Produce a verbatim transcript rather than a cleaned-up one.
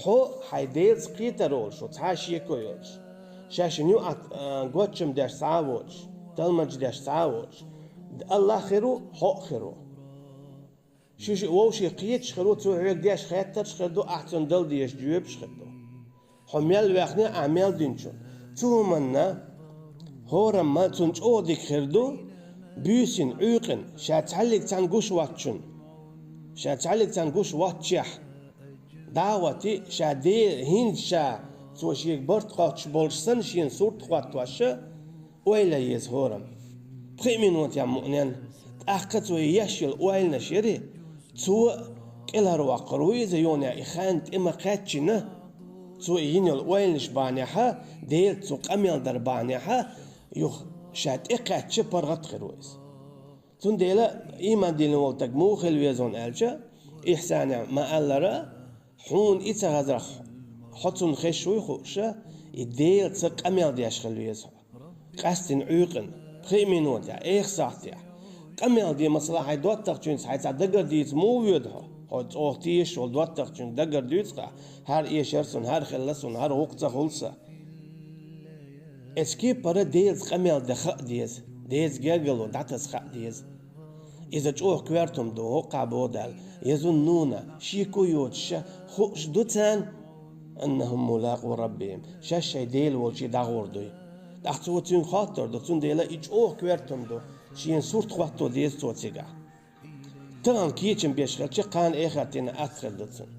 Хьо хьайн Делаца кхетар волуш ву, цхьа а шеко йоцуш. Шаьш юкъахь, а, гоччам деш цхьа а воцуш, талмаж деш цхьа а воцуш. Аллах хир ву, хьо а хир ву. Шу-шу вовшийн кхеташ хир ву, цо хьоьга деш хеттарш хир ду, ахь цунна дала дезаш жоьпаш хир ду. Хьо мел ваьхна, ахь мел динчунна. Цу хӀуманна хӀорамма цунна чӀогӀа дика хир ду, буьйсина, Ӏуьйкъина, ша цхьаьллиг цхьаьна гуш воцчунна. Ша цхьаьллиг цхьаьна гуш воцчехь, дӀаватти, ша де-, хӀинца ша цо шега барт кхоьттуш болуш санна, шена сурт хӀоттош, ойла еза хӀорамма. Пхи минот я муънен, тӀаккха цо еш йолу ойланаш яри, цо а кӀелхьарвоккхур ву иза йоне, и хан тӀе ма кхаьччина, цо и йина йолу ойланаш бахьанехьа, Делаца цо къамел дар бахьанехьа, юха ша тӀекхаьчча паргӀат хир ву иза. Цундела ийман диллина волу стаг муха хила веза аьлча, Ихьсане ма-аллара, хьуна и ца хазарх, хьо цунна хезаш вуй хууша, и Делаца къамел деш хила веза хьо. Къаьсттина Ӏуьйкъина, пхи минотехь, эха сахьтехь. Къамел де, масала, хьайн доттагӀчуьнца хьайн цхьа дагар дийца муха воьду хьо? Хьо цӀогӀа тешаш волу доттагӀчуьнга дагар дуьйцу-кх, хӀара эшара суна, хӀара хилла суна, хӀара хӀокху ца хуьлу сан. Эцу кепара Делаца къамел дан хаа деза, Делаца гергарло дӀатаса хаа деза. Иза чӀогӀа коьрта хӀума ду, хӀокхахь боху Дала, язуннуна, шеко йоцуша, хууш ду царна, аннахум мулакъу раббихим, шаьш шайн Дела волчу дӀагӀур дуй. ТӀаккха цо цуьнга хоттур ду, цундела и чӀогӀа коьрта хӀума ду, шена сурт хӀотто деза цо цигахь. Тахана кечам беш хилча, кхана эхартина атта хир ду цунна.